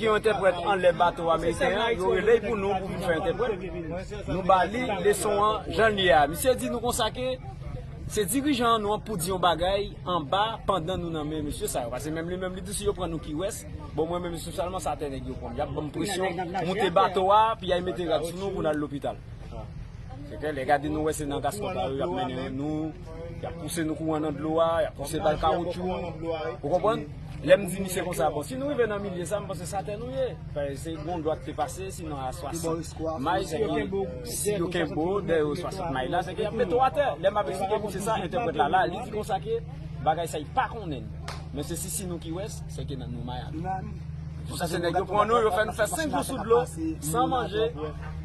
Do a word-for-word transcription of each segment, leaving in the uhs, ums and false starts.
Ki yon entèprèt anlè bato ameriken an, yo rele l pou nou, pou vin fè entèprèt. Nou ba li leson an jan l ye a. Misye di nou konsa ke se dirijan nou an pou di yon bagay anba pandan nou nan men mesye sa yo. Paske menm li menm li di si yo pran nou ki wès, bon mwen menm espesyalman sa tè nèg yo pran m. Y ap ban m presyon, moute bato a, pi y al mete rad sou nou pou n al lopital. Se klè, lè gade nou wè se nan gaskòt la yo y ap mennen nou, y ap pouse nou kouran nan dlo a, y ap pouse bal kawotchou. Ou konprann? Lè m di misye konsa, bon, si nou rive nan milye sa, m panse sa tè nou ye. Paske se gon dwat te pase, sinon a swasant may, se ke si yo kenbe w dèyè yo swasant may la, se ke y ap mete w atè. Lè m ap eksplike misye sa, entèprèt la la, li di konsa ke bagay sa y pa konnen. Men se si, si nou ki wès, se ke nan nou Miami. Pou sa se nèg yo pran nou, yo fè nou fè senk jou sou dlo, san manje.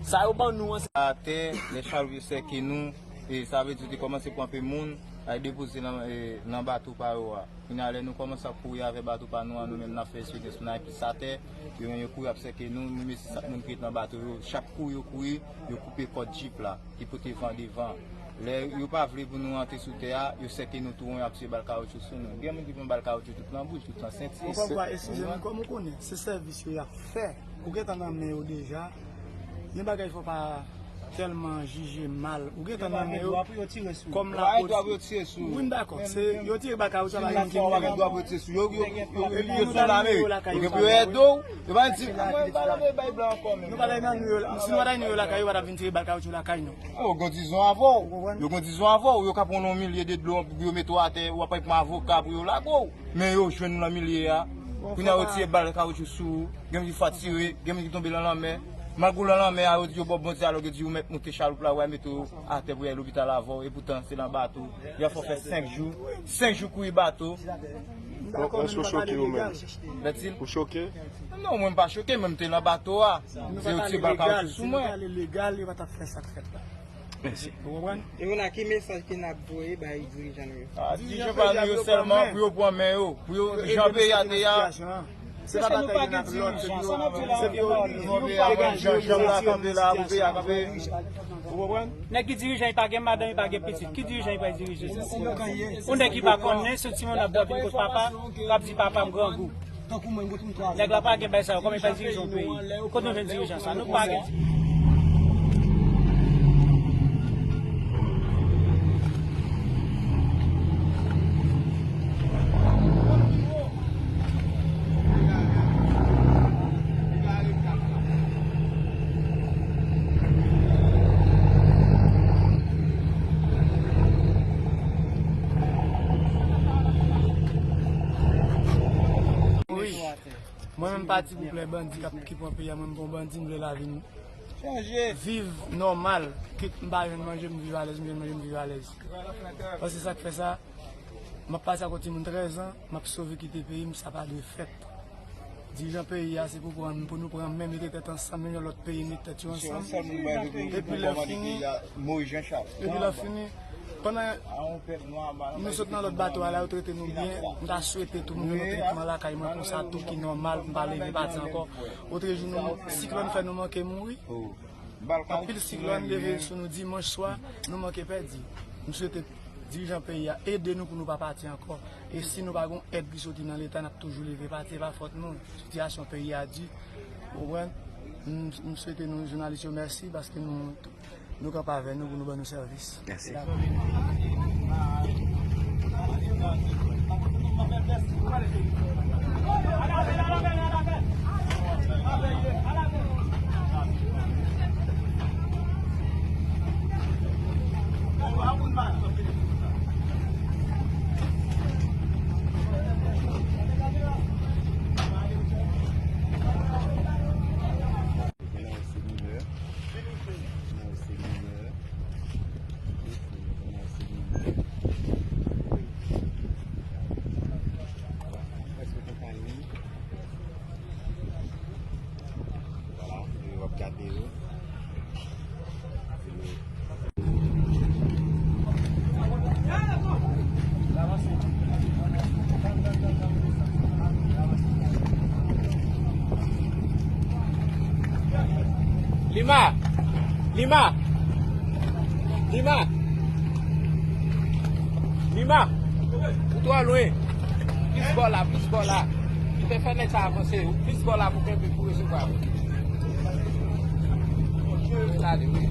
Sa yo ban nou an, se atè, lè chal yo sèke nou, e sa vle di yo te kòmanse pran pe moun, al depoze nan, e, nan bato pa yo a. Kounye a, lè nou kòmanse ap kouri avè bato pa nou an, nou menm n ap fè eksperyans, nou nan pis atè, yo menm yo kouri ap sèke nou, nou mesye sak moun ki ret nan bato yo, chak kouri yo kouri, yo koupe kòd jip la, ki pote van devan. Lè yo pa vle pou nou rantre sou tè a, yo sèke nou tou won, y ap tire bal kawotchou sou nou. Gen moun ki pran bal kawotchou tout nan bouch, tout nan senti. Ou konprann? Eskize m, kòm ou konnen, se sèvis yo y ap fè. Ou gentan nan men yo deja. Gen bagay fò pa tèlman jije mal. Ou gentan nan men yo kòm lapoti. Wi, m dakò. Se, yo tire bal kawotchou la, yo gen dwa pou yo tire sou yo, yo, yo, yo, yo se lame. Yo gen pou yo ede w. Yo pa di, "Ah, mwen pa lave bay blan ankò menm." Nou pa ta nan nou yo, si nou pa ta nan yo lakay, yo pa ta vin tire bal kawotchou lakay nou. Yo gen dizon avè w. Yo gen dizon avè w. Yo ka pran w nan milye de dlo, yo mete w atè, w ap pran avoka pou yo lage w. Men yo jwenn ou nan milye a. Kounye a yo tire bal kawotchou sou ou. Gen moun ki fatire, gen moun ki tonbe nan lanmè. Malgre w nan lanmè a, yo di yo ba w Bondye, alò yo di ou mèt moute chaloup la, w a mete w atè pou y al lopital avè w. Epoutan, se nan bato. Y ap fè w fè senk jou. Senk jou kouri bato. Èske w choke ou menm? Bètil? Ou choke? Non, mwen m pa choke, men m te nan bato a. Se yo tire bal kawotchou sou mwen. Si nou ta ale legal, yo pa t ap fè sa k fèt la. Mèsi. Ou konprann? E kounye a, ki mesaj ke n ap voye bay dirijan nou yo? Ah, dirijan pa nou yo sèlman, pou yo pran men yo, pou yo jan peyi a te ye a. Se pa batay youn ak lòt, se pou yo, se pou yo, pou yo degaje yo, pou yo soti nan sitiyasyon. Ou konprann? Nèg ki dirijan, li pa gen madanm, li pa gen pitit. Ki dirijan li pral dirije? Yon nèg ki pa konnen, se yon timoun ap dòmi kot papa, l ap di papa m grangou. Nèg la pa gen bay sa yo, kòman y pral dirije yon peyi? Kote nou jwenn dirijan sa? Nou pa gen. Wi. Mwen menm pa ti pou plè bandi k ap, ki pran peyi a, mwen m pa yon bandi, m vle lavi m viv nòmal. Kit m pa jwenn manje, m viv alèz, m jwenn manje, m viv alèz. Paske sa k fè sa, m ap pase ak yon timoun trèz an, m ap sove kite peyi m, sa pa dwe fèt. Dirijan peyi a, se pou pran, pou nou pran men, mete tèt ansanm, menm yon lòt peyi, met tèt yo ansanm. Epi lè fini, epi lè fini, pandan nou sot nan lòt bato a la, yo trete nou byen, m ta swete tou m gen yon tretman lakay mwen konsa tou ki nòmal, pou m pa leve pati ankò. Otrejou, nou, siklòn fè nou manke mouri. Anpil siklòn leve sou nou dimanch swa, nou manke pèdi. M swete dirijan peyi a ede nou pou nou pa pati ankò. E si nou pa gon èd ki soti nan Leta, n ap toujou leve pati, e pa fòt nou. Sitiyasyon peyi a di. Ou konprann? M, m swete nou, jounalis yo, mèsi paske nou, nou kanpe avè nou pou nou ban nou sèvis. Mèsi. Gen nan yo se minè. Gen nan yo se minè. Gen nan yo se minè. Prèske konprann li. Vwala, e w ap gade yo. Lima! Lima! Lima! Lima! Ou twò lwen! Plis bò la, plis bò la! Fè, fè nèg sa avanse. Ou plis bò la pou kenbe pou resevwa. Gade, wi.